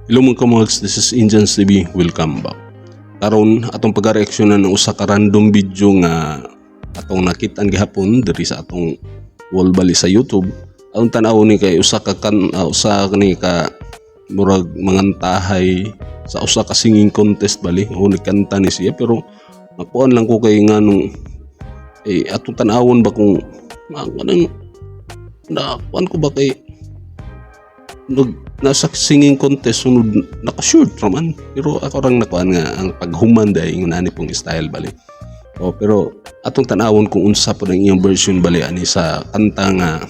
Hello mga kamuhags, this is Indians TV. Welcome back. Karon atong pagareaksyonan ng usa ka random video nga atong nakitaan gihapon diri sa atong wall bali sa YouTube. Atong tan-aw ni kay usa ka kan usa ni ka murag mangantahay sa usa ka singing contest bali. O nagkanta ni siya, pero nakuan lang ko kay nganong eh atong tan-awon ba kung kanang nakuan ko ba kay nag nasa singing contest, sunod naka-short raman, pero ako rang nakuan nga ang paghuman dai ingon ani pong style bali. O pero atong tan-awon kung unsa po ang iyang version bali ani sa kanta nga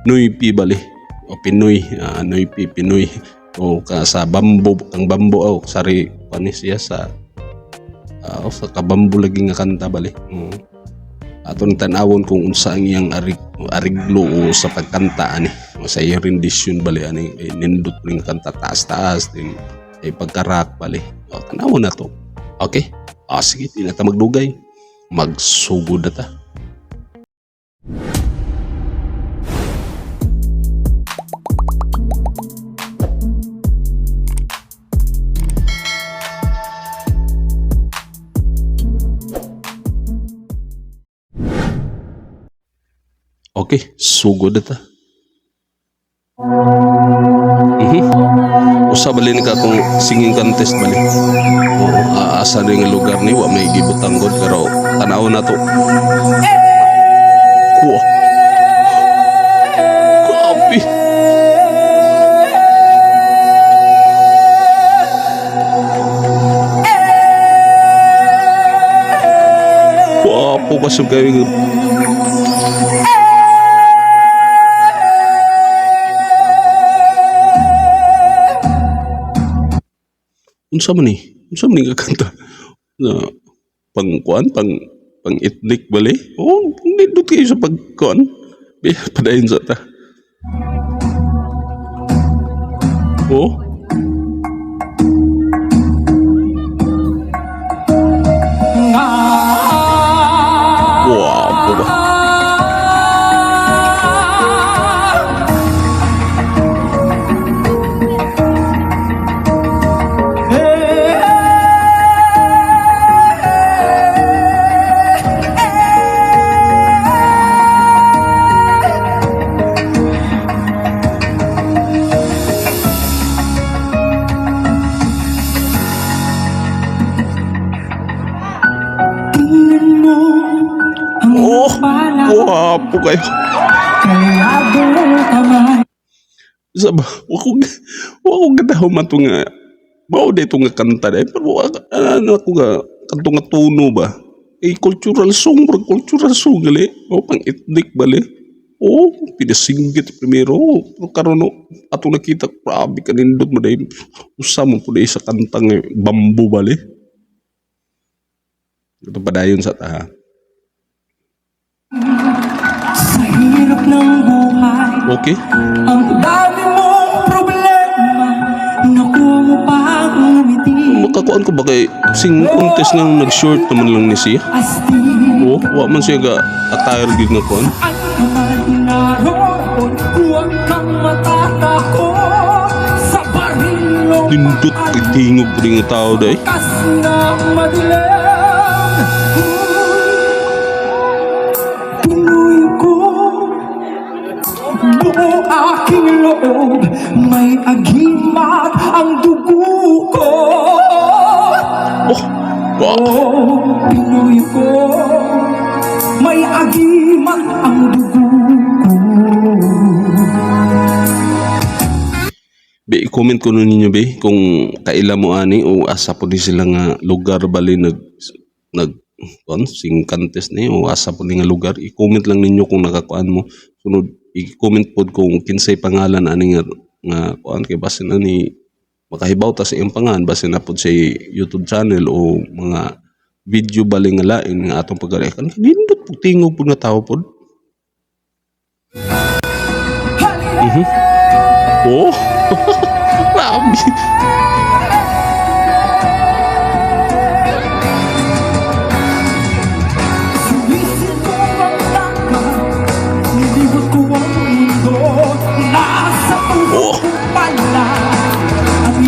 Noypi bali o Pinoy, Noypi Pinoy o ka sa bambo, ang bambo o sari ani siya sa o sa kabambo lagi nga kanta bali. Atong tan-awon kung unsa ang iyang ariglo o sa pagkanta ani o sa iyang rendition bali ani, eh, nindot ring kanta, taas-taas din ay pagka-rock bali. O tan-awon na to. Okay, sige, di na ta magdugay, magsugod na ta. Okay, sugod na ta. Usa bali ni ka kung singing contest bali. Oo, asa ni nga lugar ni wa may gibutang god, pero tan-aw na to. Kuha. Grabe. Gwapo kasi kayo. Unsa man ni? Unsa man ni nga kanta? Na pang kuan, pang pang ethnic bali? Oh, nindot kayo sa pagkuan. Be, padayon sa ta. Oh. Gwapo ba? Tingnan mo ang Oh, pala gwapo kayo. Kalyadong kamay. Sa ba, wa ko gadaw to nga. Mao dito nga kanta dai, pero wa ano ako nga kanto nga tono ba. Eh cultural song, bro, cultural song gali. O pang ethnic bali. Oh, pinasinggit primero. Pero karon no, ato nakita, grabe kanindot mo dai. Usa mo po dai sa kantang bambo bali. Ito padayon sa ta. Sa hirap ng buhay, Ang dami mong problema, nakuha mo pang ngumiti. Makakuan ko ba kay sing contest nga nag-short naman lang ni siya. Astig. Oh, wa man siya ga attire gid nga kuan. Saan ka man naroon, huwag kang matatakot. Sa baril o Nindot kay tingog po nga tao day. Kas na madilim. Pinoy ko, buo aking loob, may agimat ang dugo ko. Oh, wow. Oh, Pinoy ko, may agimat ang dugo ko. Be, i-comment ko nun ninyo be kung kaila mo ani o asa po di sila nga lugar bali nag nag kuan sing contest ni o asa po ni nga lugar. I-comment lang ninyo kung nakakuan mo. Sunod i-comment pod kung kinsay pangalan ani nga nga kuan, kay basin ani makahibaw ta sa iyang pangalan, basin na pod sa YouTube channel o mga video bali nga lain nga atong pagarekan. Nindot pug tingog pud nga tao pod. Oh, grabe. Sumisid ko ang dagat, nilibot ko ang mundo. Nasa puso Oh. ko pala at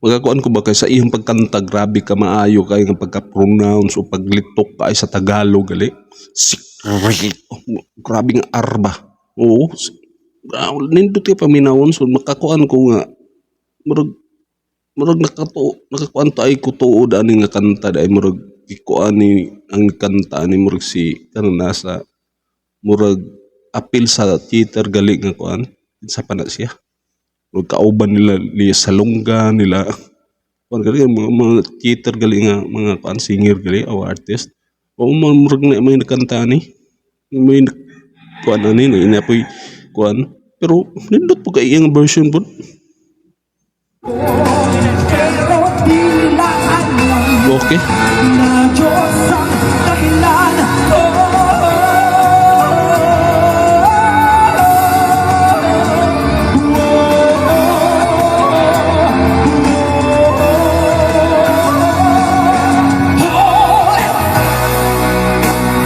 Magakuan ko ba kay sa iyang pagkanta, grabe ka maayo kay nga pagka-pronounce o paglitok kay sa Tagalog gali. Sikreto. Grabe nga arba. Oo. Nindot kay paminawon, so makakuan ko nga murag murag nakato nakakuan to ay kutuod ani nga kanta dai, murag gikuan ni ang kanta ani, murag si kanang nasa murag apil sa theater gali nga kuan sa pa na siya, murag kauban nila Lea Salonga nila, kuan gali mga theater gali nga mga kuan, singer gali o artist o mga murag na may nakanta ni may kuan ani na inapoy kuan, pero nindot po kay iyang version po. Pero di nila alam na Diyos ang dahilan. Oh, oh, oh.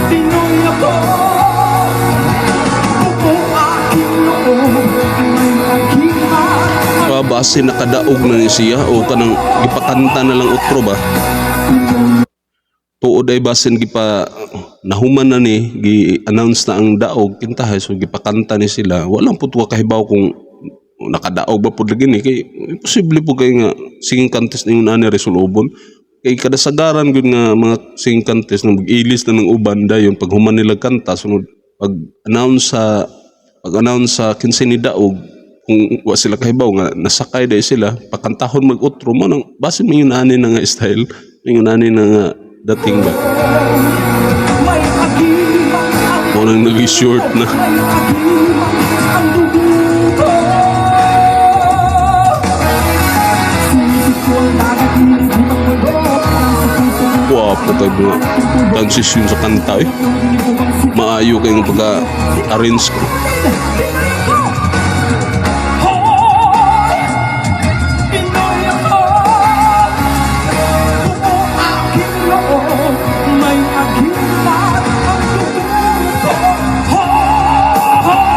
Pinoy ako. Buo aking loob. May agimat. Pa base nakadaog na ni siya o kanang gipakanta na lang utro ba, tuod ay basin gipa nahuman na ni, gi-announce na ang daog kintahay, so gipakanta ni sila. Walang pud wa kahibaw kung nakadaog ba pud lagi ni, kay imposible po kay nga singing contest ningon ani resolubon, kay kadasagaran gyud nga mga singing contest nga mag-ilis na ng uban, dayon pag human nila kanta, sunod pag announce sa kinsay ni daog, kung wa sila kahibaw nga nasakay dahil sila, pakantahon mag utro mo nang basin mingon ani na nga style, mingon ani na nga dating ba. May agimat ang Mo nang nag-short na. May agimat ang dugo ko. Sinisip ko ang dagat, nilibot ang mundo. Parang sa puso Wapo kay mga transition sa kanta eh. Maayo kay nga pagka-arrange ko. Hoy! Pinoy ako. Buo aking loob. May agimat ang dugo ko. Hoy!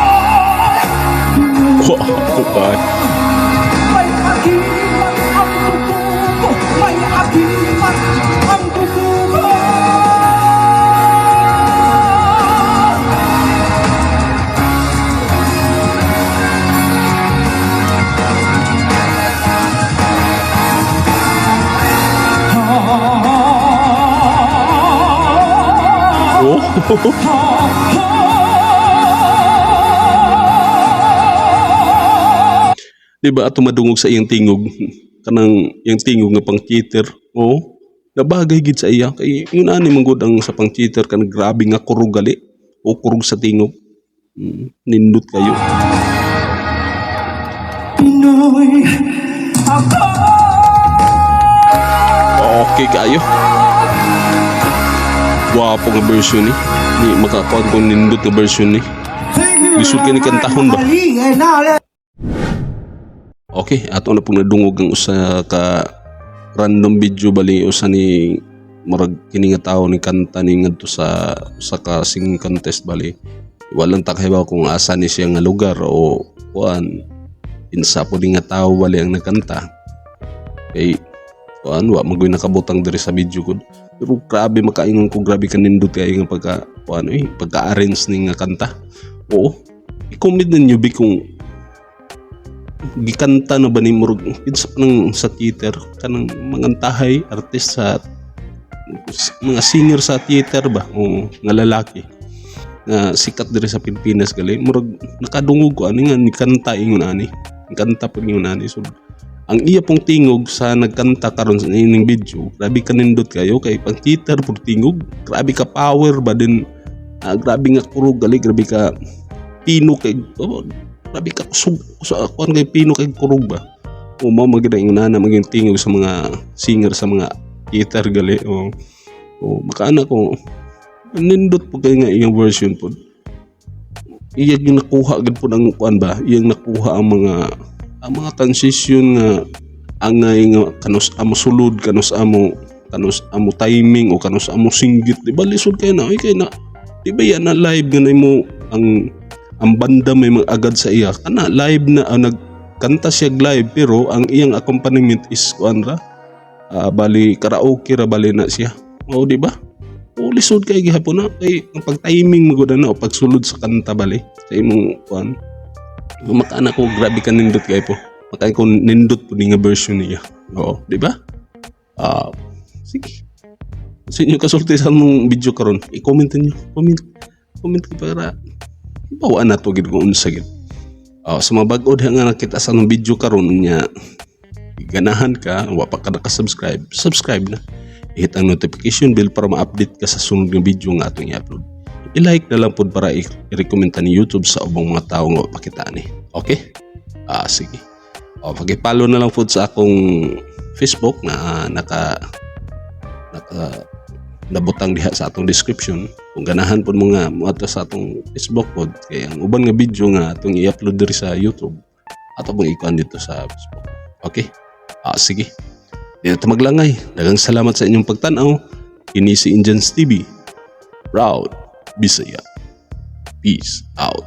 Wapo kay. May agimat ang dugo ko. May agimat ang dugo ko. Oh. Di ba ato madungog sa iyang tingog, kanang iyang tingog nga pang theater. Oh, nabagay gid sa iya kay yun ani man gud ang sa pang theater kanang grabe nga kurog gali o kurog sa tingog. Nindot kayo. Pinoy ako. Okay kayo. Gwapo nga version ni. Ni makakuan ko nindot nga version ni. Lisod kay ni kantahon ba? Okay, ato na pong nadungog ang usa ka random video bali, usa ni murag kini nga tawo ni kanta ni ngadto sa usa ka singing contest bali. Walang ta kahibaw kung asa ni siya nga lugar o kuan insa po ni nga tawo bali ang nagkanta. Kay kuan wa magoy nakabutang diri sa video ko. Pero grabe, makaingon ko grabe kanindot kay nga pagka kuan eh, pagka-arrange ni nga kanta. Oo. I-comment ninyo bi kung gikanta na ba ni murag kinsa pa nang sa theater, kanang mga tahay artist sa mga singer sa theater ba o nga lalaki nga sikat diri sa Pilipinas gali. Murag nakadungog ko ani nga ni kanta ingon ani, kanta pud ingon ani. So ang iya pong tingog sa nagkanta karon sa ining video, grabe kanindot kayo kay pang theater pud tingog, grabe ka power ba din, grabe nga kurog gali, grabe ka pino kay, oh, grabe ka kusog sa kuan kay pino kay kurog ba o mao magid ang inana maging tingog sa mga singer sa mga theater gali o makaana ko nindot po kay nga iyang version po, iyang yung nakuha gid po ang kuan ba, iyang nakuha ang mga transition nga angay nga kanus amo sulod, kanus amo timing o kanus amo singgit, di ba? Lisod kay na oy, kay na di ba yan na live nga mo ang banda may mga agad sa iya kana live na nag Kanta siya live pero ang iyang accompaniment is kuan ra. Bali karaoke ra bali na siya. O, di ba? O, lisod kay gihapon na kay ang pag-timing mo gud na o pagsulod sa kanta bali sa imong kuan. Makaana ko, grabe ka nindot kay po. Makain ko nindot po ni nga version niya. Oo, di ba? Sige. Sa inyo kasulti sa among video karon, i-comment niyo. Comment. Comment ko para ibawaan na to gid kung unsa gid. Sa mga bag-o diha nga nakita sa anong video karon niya, ganahan ka, wa pa ka naka-subscribe, subscribe na. I-hit ang notification bell para ma-update ka sa sunod nga video nga atong i-upload. I-like na lang pod para i-recommend ta ni YouTube sa ubang mga tao nga wa pakita ni. Okay? Sige. O, paki-follow na lang pod sa akong Facebook na naka naka nabutang diha sa atong description kung ganahan pod mo nga moadto sa atong Facebook pod, kay ang uban nga video nga atong i-upload diri sa YouTube, ato pong ikuan dito sa Facebook. Okay? Sige. Di na ito maglangay. Daghang salamat sa inyong pagtanaw. Kini si Indians TV. Proud Bisaya. Peace out.